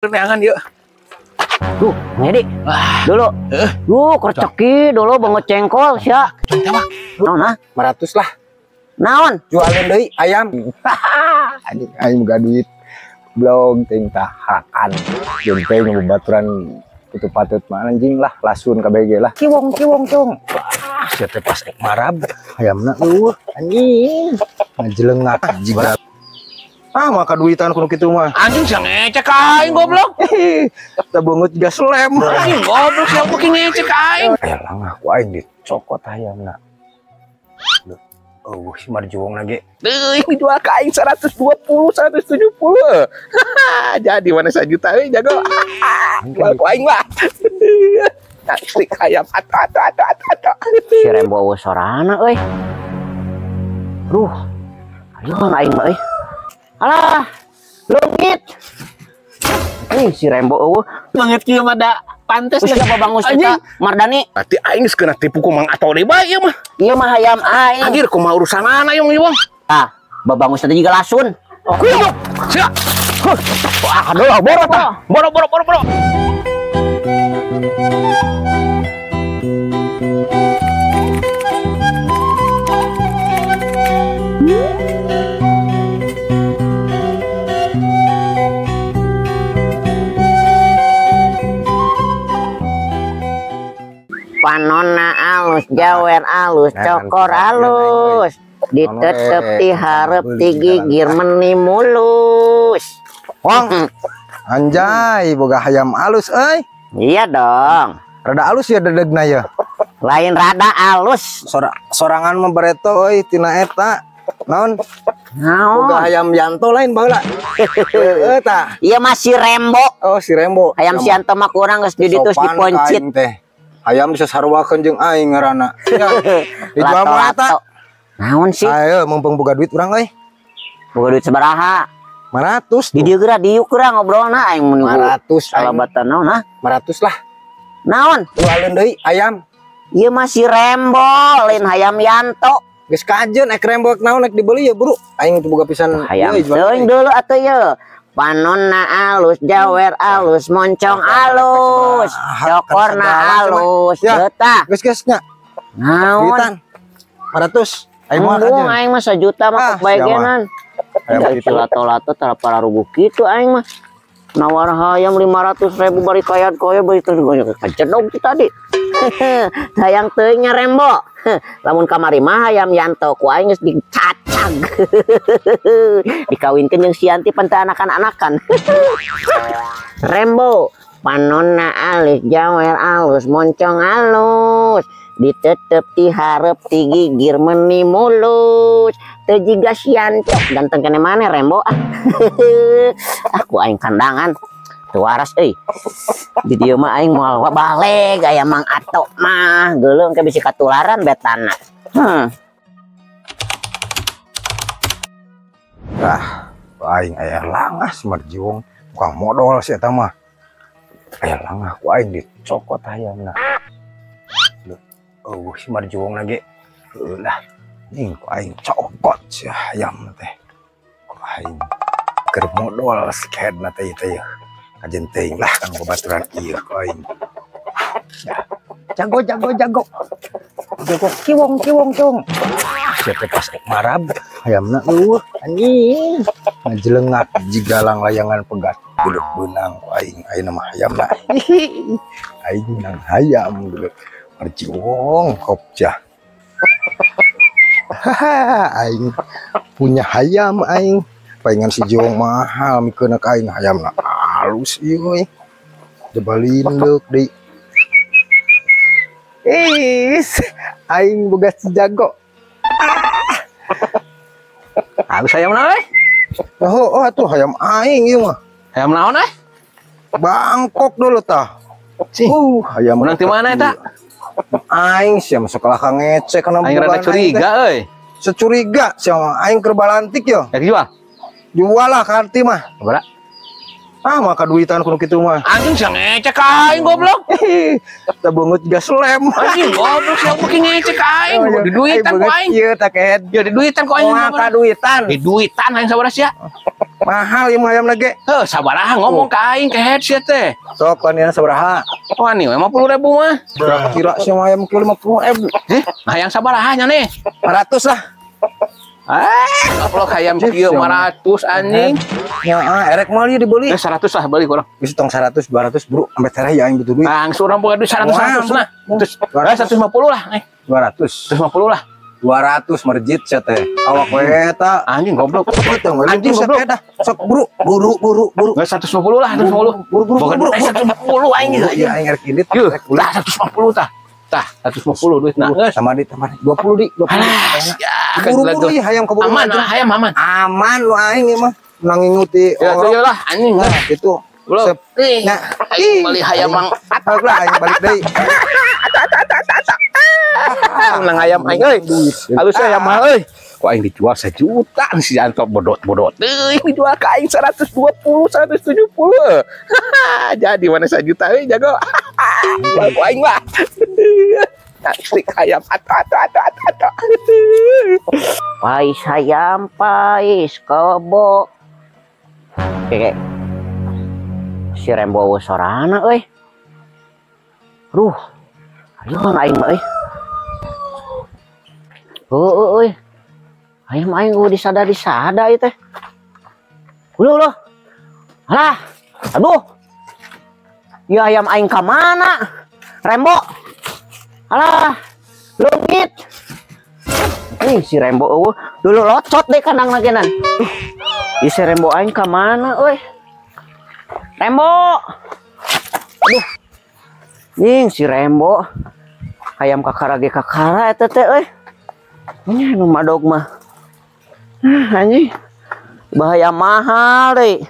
Neangan yuk. Duh, ngedi. Dulu. Duh, kerceki dulu banget cengkol sia. Naon ah? 500 lah. Naon? Jualin deui ayam. Anjing aing boga duit. Blog ting tahakan. Jeung teh ngabaturan kitu patut mah anjing lah lasun KBG lah. Kiwong kiwong kiwong. Wah, sia teh pas marab ayamna eueuh anjing. Ngajelengak anjing. Ah, maka duitan kudu kitu mah. Anjing sia ngecek ka aing goblok. Teu beungeut gas lem. Anjing goblok sia beuki ngecek ka aing. Aya langah ku aing dicokot ayamna. Oh, si marjuang lagi. Teuing dijual ka aing 120, 170. Jadi mana 1 juta euy jago. Jual ku aing mah. Asli ayam ato. Si Rembo eueuh sorana euy. Duh. Ayo aing mah euy. Alah, leungit. Si Rembo eueuh. Banget kieu mah da pantes lah babangus eta Mardani. Berarti aing geus kena tipu ku Mang Ato deui bae ieu mah. Ieu mah hayam aing. Anjir kumaha urusanana ieu Wong. Ah, babangus teh juga lasun. Kuy mah. Sia. Wah, aduh boro tah. Boro boro boro boro. Panona alus, jawer alus, cokor alus, ditetep diharep digigir meni mulus. Wong, anjay, boga hayam alus, euy. Iya dong. Rada alus ya dedegna ya. Lain rada alus. Sorangan mah bareto euy tina eta. Naon? Naon? Boga hayam Yanto lain baheula. Heueuh tah. Iya mah si Rembo. Oh, si Rembo. Hayam si Yanto mah kurang geus di ditu diponcit teh. Ayam bisa sarwakeun jeung aing ngaranna. Dijual mah eta. Naon sih? Ayo mumpung boga duit urang euy. Boga duit sabaraha? 500. Di dieu geura diuk geura ngobrolna aing mun 500 salabatan naon ah? 500 lah. Naon? Jualin deui ayam. Ieu mah si Rembo lain hayam Yanto. Geus kajeun ek Rembo ek naon ek dibeli ya, Bro. Aing teu boga pisan hayam. Teuing dulu atuh ieu. Panonna alus, jawer alus, moncong alus, cokorna alus, betah. Geus-geus nya. Naon? Duitan. 500. Aing mah aja. Aing mah 1 juta mah kebaegenan. Ayam lato-lato tara pararuguh kitu aing mah. Nawar hayam 500.000 bari kayat koyo bari terus kajedog ti tadi. Hayang teuing nya Rembo. Lamun kamari mah hayam Yanto ku aing geus dicacag. Dikawinkeun jeung si Yanti pan teu anakan-anakan. Rembo, panonna alus, jawer alus, moncong alus, ditetep diharep digigir meni mulus. Teu jiga si Yanto, ganteng kene maneh Rembo ah. Aku aing kandangan. Teu waras euy. Di dieu mah aing moal balik aya Mang Ato mah geuleung ke bisi katularan betana. Ah, aing aya langah si Marjiwong tukang modol si eta mah. Aya langah ku aing dicokot hayamna. Eueuh si Marjiwong lagi. Heueuh lah. Anjing ku aing cokot si hayam teh. Ku aing keur modol skedna teh teh. Kajen teuing lah kang babaturan ieu ku aing. Jago jago jago. Jago kiwong kiwong kiwong. Sia teh pas marab hayamna eueuh anjing. Ngajelengak jigalang layangan pegat. Geuleuh beunang ku aing ayeuna mah hayamna. Aing menang hayam geuleuh. Marjiwong kopjah. Haha aing punya hayam aing. Paingan si Jiwong mahal mikeun ka aing hayamna halus ieu euy. Jebalin deuk deui. Is, aing boga si jago. Halus hayam naon euy? Oh, atuh hayam aing ieu mah. Hayam naon euy? Bangkok dulu tah. Hayam menang ti mana eta? Aing sia masuk kalah ka ngecek kana aing rada curiga euy. Securiga sia aing keur balantik yo. Rek jual? Jual lah karti mah. Sabaraha? Ah, maka duitan kudu kitu mah. Anjing sia ngecek ka aing goblok. Teu beungeut gas lem. Anjing goblok sia beuki ngecek ka aing. Diduitan ku aing. Ieu tah kehed. Ya diduitan ku aing. Maka duitan. Diduitan aing sabaraha sia? Mahal ieu mah hayam lagi. Heuh, sabaraha ngomong ka aing kehed sia teh. Sok wanian sabaraha? Wani we 50.000 mah. Kira sia mah hayam kieu 50.000. Heh, hayang sabaraha nya nih? 400 lah. Ah, goblok hayam kieu 500 anjing. Ya, erek moal ieu dibeli. 100 lah beli kurang. Geus tong 100, 200 bro, sampai tereh ya aing butuh duit. Langsung urang boga duit 100 100 nah. Terus 150 lah, 200. 150 lah. 200 merjit sia teh. Awak we eta. Anjing goblok. Anjing goblok. Sok buru, buru, buru, buru. 150 lah, 150. Buru, buru, buru. 150 aing. Ya aing erek indit. Lah 150 tah. Tah, 150 duit nah. Sama di tambah 20 di, 20. Ya, buru-buru ya hayam keburu. Aman, hayam aman. Aman lu aing ieu mah. Menang nginguti. Ya lah anjing. Nah, gitu. Belum. Nah, aing beli hayam mang. Lah aing balik deui. Menang hayam aing euy. Halus hayam mahal euy. Kok aing dijual 1 juta si Anto bodot-bodot. Euy, dijual ka aing 120, 170. Jadi mana 1 juta euy jago. Jual ku aing lah. Cantik hayam ato. Pais hayam pais kebo. Oke. Si Rembo eueuh sorana euy. Duh. Ayo aing mah euy. Heueuh euy. Ayam aing eueuh disada-disada ieu teh. Ulah ulah. Alah. Aduh. Ya ayam aing ka mana? Rembo. Alah. Leungit. Ih si Rembo eueuh dulu locot deh kandang lagenan. Ih si Rembo aing ka mana euy? Rembo. Aduh. Nih si Rembo. Hayam kakara ge kakara eta teh euy. Nya nu madog mah. Anjing. Bahaya mahal deui.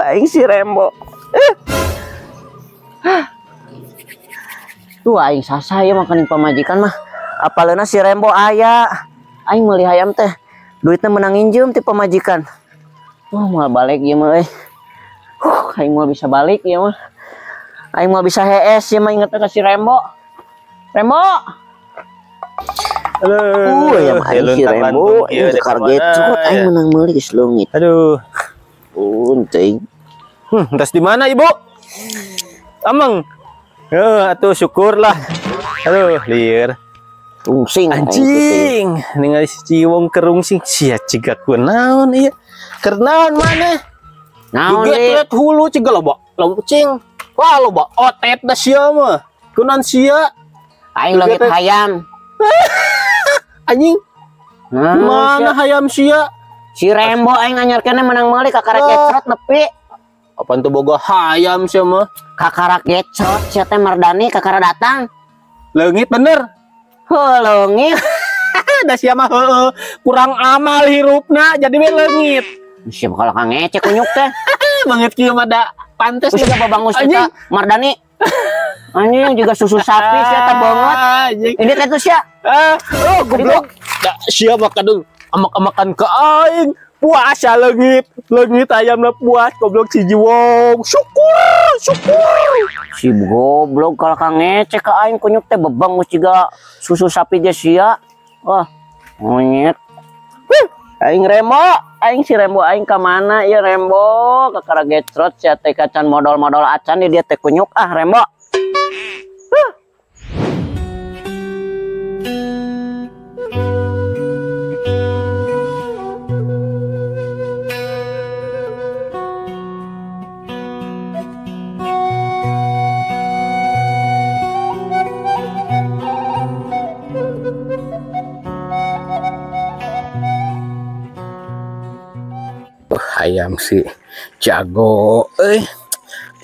Aing si Rembo. Tuh aing sasah ya makanin pamajikan mah. Apaleuna si Rembo aya. Aing meuli hayam teh. Duitna menang injem ti pamajikan. Moal balik ieu mah euy. Aing moal bisa balik ieu mah. Aing moal bisa hees ieu mah inget ka si Rembo. Rembo. Aduh, ayam aing si Rembo ieu karget aing menang meuli geus leungit. Aduh. Unting. Tas di mana Ibu? Ameng. Atuh syukurlah. Aduh, lieur. Rungsing anjing. Ningali si Ciwong kerungsing sia ciga kunaon ieu. Keur naon maneh? Naon deui? Hulu ciga loba. Loba cing. Wah, loba otet da sia mah. Kunaon sia? Aing leungit hayam. Anjing. Mana hayam sia? Si Rembo aing anyarkeunna menang meuli kakara gecrot nepi. Apaan tuh boga hayam sia mah? Kakara gecrot sia teh Mardani kakara datang. Leungit bener. Heuh leungit. Da sia mah heueuh kurang amal hirupna jadi we leungit. Sia bakal ka ngecek kunyuk teh. Banget kieu mah da pantes juga babangus eta Mardani. Anjing juga susu sapi sia teh banget. Ini teh tuh sia. Oh goblok. Da sia mah kadung amak-amakan ke aing. Puas ya leungit, leungit ayamna puas goblok si Jiwong. Syukur, syukur. Si goblok kalau kang ngecek ke aing kunyuk teh bebangus juga susu sapi ge sia. Wah, monyet. Aing Rembo, aing si Rembo aing ka mana ieu Rembo? Kakara gecrot sia teh kacan modol-modol acan di dia teh kunyuk ah Rembo. Ayam si jago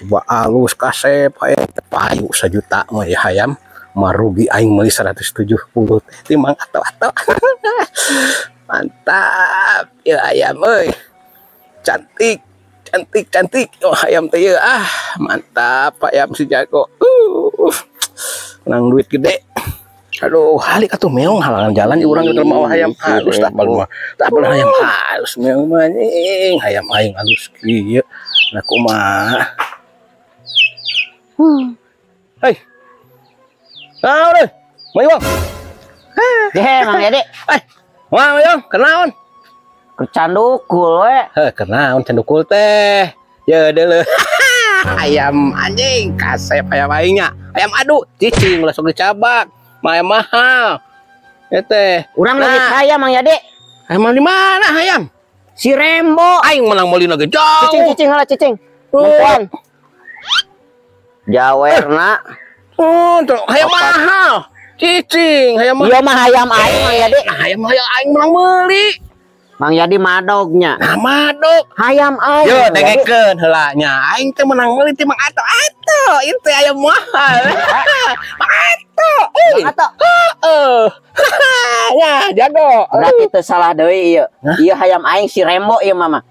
coba alus kasep hayam payu 1 juta mah ya hayam marugi aing meuli 170 timang atau mantap ya ayam euy cantik cantik cantik oh ayam teh ah mantap ayam si jago menang duit gede. Aduh, halik atuh meong halangan jalan urang keur mau hayam halus tak perlu mah. Tak perlu hayam halus meong mah anjing, hayam aing halus kieu. Nah kumaha? Hei. Naon euy? Mang Iwang. Deh, Mang Edi. Eh, Mang Iwang, kenaon? Candukul we. Heh, kenaon candukul teh? Ya deuleu. Ayam anjing, kasep ayam aingnya. Ayam adu, cicing ulah sok dicabak. Mah ayam mahal. Ya teh. Urang leungit hayam Mang Yadi. Ayam di mana hayam? Si Rembo. Aing menang meulina ge jauh. Cicing cicing heula cicing. Nempoan. Jawerna. Oh, hayam mahal. Cicing, hayam mahal. Ieu mah hayam aing Mang Yadi. Hayam hayam aing menang meuli. Mang Yadi madognya. Nah, madog. Hayam aing. Yo dengekeun heula nya. Aing teh menang meuli teh Mang Ato. Ato, ieu teh ayam mahal. Mang Ato. Mang Ato. Heeh. Ya, jago. Berarti teu salah deui ieu. Ieu hayam aing si Rembo ieu mah.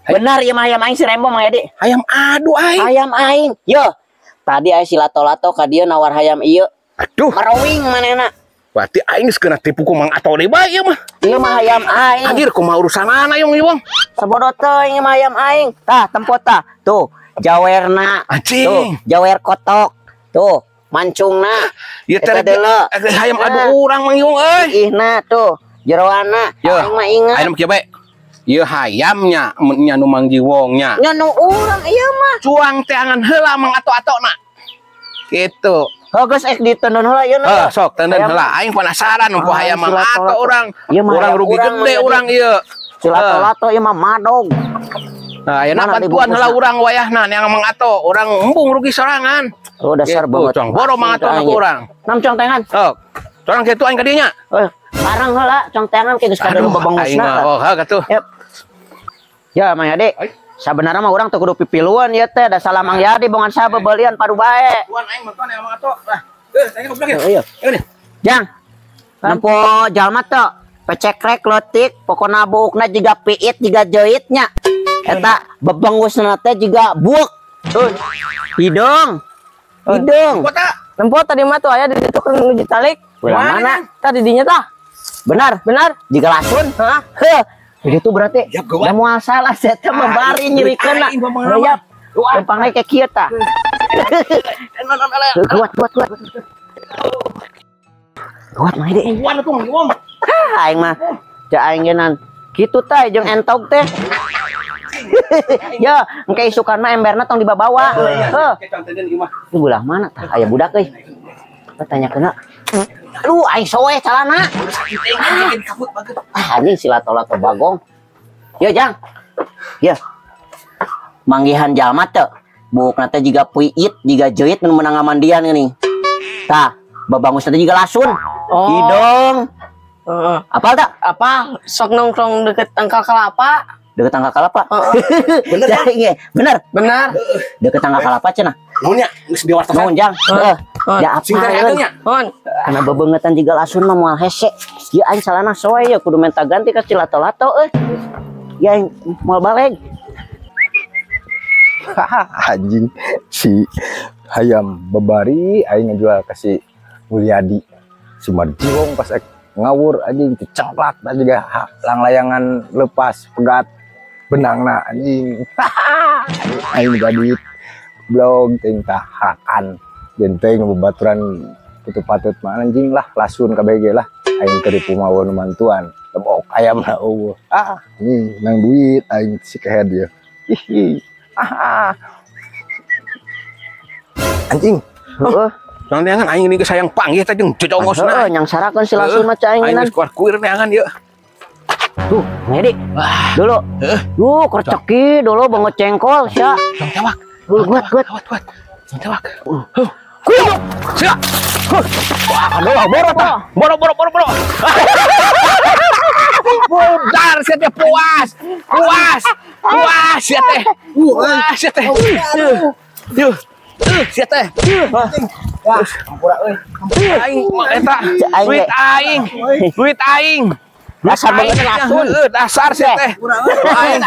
Benar ieu mah hayam aing si Rembo Mang Yadi. Hayam adu aing. Hayam aing. Yo. Tadi aing si lato-lato ka dieu nawar hayam ieu. Aduh. Marowing manehna. Berarti aing geus kena tipu ku Mang Ato deui bae ieu mah. Ieu mah hayam aing. Anjir kumaha urusanana ieu Wong. Sabodo teuing ieu mah hayam aing. Tah tempo tah. Tuh, jawerna. Anjing. Tuh, jawer kotok. Tuh, mancungna. Ieu teh hayam adu urang Mang Iwong euy. Ihna tuh, jeroanna. Aing mah ingat. Aing mah kieu bae. Ieu hayamnya nya nu Mang Jiwong nya. Nya nu urang ieu mah. Cuang teh angan heula Mang Ato-atona. Gitu. Oh, geus ek diteundeun heula ieu na. Sok teundeun heula. Aing penasaran nempo hayam Mang Ato urang. Urang rugi gede urang ieu. Si lato-lato ieu mah madog. Nah, ayeuna bantuan heula urang wayahna neang Mang Ato. Urang embung rugi sorangan. Oh, dasar banget. Cong boro Mang Ato ka urang. Nam cong tengan. Sok. Corang kitu aing ka dieu nya. Bareng heula cong tengan ke geus kadeuh bebengusna. Oh, heuh katuh. Ya, Mang Yadi. Sabenerna mah urang teu kudu pipiluan ieu teh, da salah Mang Yadi bongan saha bebelian padu bae. Tuan aing bantuan ya Mang Ato. Lah, tanya goblok ya. Iya. Jang. Nempo jalma teu pecekrek leutik, pokona buukna jiga piit jiga jeuitnya. Eta bebengusna teh jiga buuk. Hidung. Hidung. Nempo tadi mah tuh aya di ditu keur nuju talik. Mana? Tadi dinya tah. Benar, benar. Jiga lasun. Hah? Heuh. Jadi itu berarti da moal salah saya teh membari nyirikeunna. Yap. Lempangna kayak kieu tah. Kuat kuat kuat. Kuat mah deui. Kuat atuh Mang Iwong. Ah, aing mah ja aing geunan. Kitu tah jeung entog teh. Ya, engke isukan mah emberna tong dibabawa. Heuh. Ieu belah mana tah? Aya budak euy. Tanyakeun. Aduh, aing soeh calana. Ah, anjing si lato-lato bagong. Yo, Jang. Yo. Manggihan jalma teu. Buukna teh jiga puiit, jiga jeuit nu meunang ngamandian geuning. Tah, babangusna teh jiga lasun. Oh. Hidung. Heeh. Apal tak? Apa? Sok nongkrong deket tangkal kelapa. Deket tangkal kelapa? Bener. Iya, bener. Bener. Deket tangkal kelapa cenah. Nuhun nya, geus diwartosan. Nuhun, Jang. Heeh. Ya apa? Karena bebengetan jiga lasun mah moal hese. Ieu aing salana soe ya kudu menta ganti ka si lato-lato euy. Ya aing moal baleg. Anjing si hayam babari aing ngejual ka si Mulyadi. Si Marjiwong pas ek ngawur anjing dicengklak juga langlayangan lepas pegat benangna anjing. Aing boga duit blog teuing tah hakan. Jenteng bebaturan putu patut mah anjing lah lasun kabeh ge lah aing keur dipumawa nu mantuan lebok ayam lah eueuh ah anjing nang duit aing si kehed ieu hihi ah anjing heuh neangan aing ini geus hayang panggih teh jeung jojongosna heuh nyangsarakeun si lasun mah ca aing aing geus kuar kuir neangan ieu tuh ngedi dulu duh kerceki dulu banget cengkol sia tong tewak kuat kuat kuat tong tewak Kuy! Sia! Wah, aduh, boro tah. Boro boro boro boro. Budar sia teh puas. Puas. Puas sia teh. Puas sia teh. Yuh. Sia teh. Wah, ampura euy. Aing mah eta. Duit aing. Duit aing. Dasar banget lasun. Dasar sia teh. Aing.